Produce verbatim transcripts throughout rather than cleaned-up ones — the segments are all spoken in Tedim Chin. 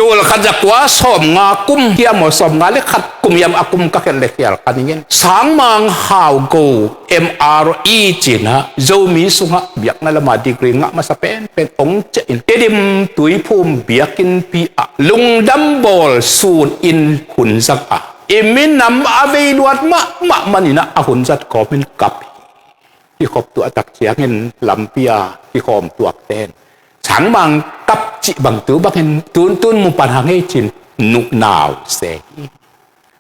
Tul khat za kua sawm nga kum hiam aw, sawm nga le khat kum hiam a kum ka khen le khial kha ning in, Sangmang Hau Go M R E ci-in ah Zomi sungah biakna lamah degree ngah masa penpen hong ciah in, Tedim Tuiphum biakinnpi ah lungdam bawl sun in hun zang a, i minam a vei luat mahmah manin ah a hun zat kawmin kap hi. Kikhop tuah tak ciangin lampi a kikhawm tuakte in Sangmang kap cih bang tu bangin tuntun mu pan hang ei ci-in nuhnau se hi.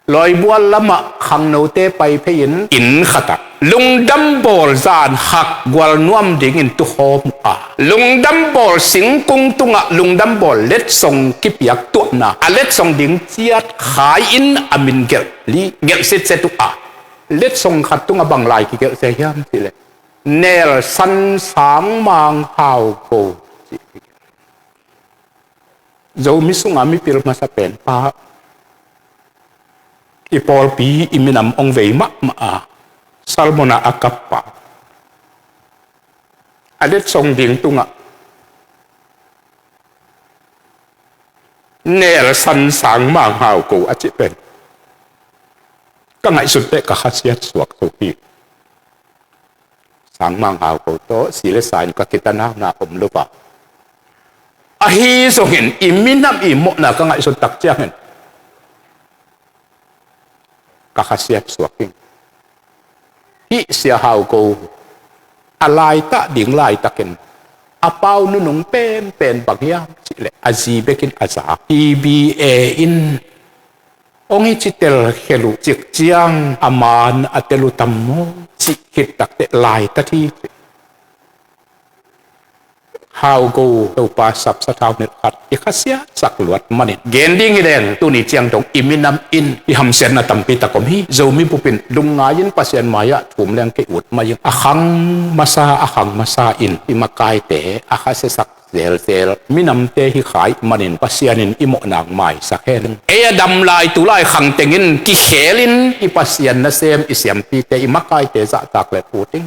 Lawibual lamah khangnote pai phei-in inn khat ah lungdam bawl zan hak gual nuam dingin tukhawm uh a, lungdam bawl singkung tungah lungdam bawl letsong kipiak tuahna a letsong ding ciat khai in a min gelh li gelh sitset uh a, letsong khat tungah bang lai kigelh se hiam cih leh Nelson Sangmang Hau Go cih. Zomi sungah mipil masa pen pa, i pawlpi i minam hong vei mahmah a, Salmon ah a kap pa, a letsong ding tungah Nelson Sangmang Hau Go a cih pen ka ngaihsut teh ka khasiat suak zo hi. Sangmang Hau Go tawh si le sa in ka kitanauna om lo a, ahi zongin i minam i mawhna ka ngaihsut tak ciangin ka khasiat suak hi. Hih Sia Hau Go a laitak ding laitakin a pau nunung penpen bang hiam cih leh a zi bekin a za, T B A in hong hi ci tel khel uh cik ciang a man a tel uh tam maw cih khit tak teh laitat hi. Hau Go Topa sapsa thau nilh khat i khasiat sak luat manin gen ding hi leng, tuni ciang dong i minam in i hamsiatna tampi tak om hi. Zomi bup in lungngai in Pasian mai-ah thum leng kei ut mai ing. A khang masa, a khang masa in i makaite a khasiasak zelzel minamte hi kha ih manin Pasian in i mawhna hong maisak hen. Ei a dam lai tu lai khang tengin kikhel in i Pasian nasem i siampite, i makaite zahtak le ut ing.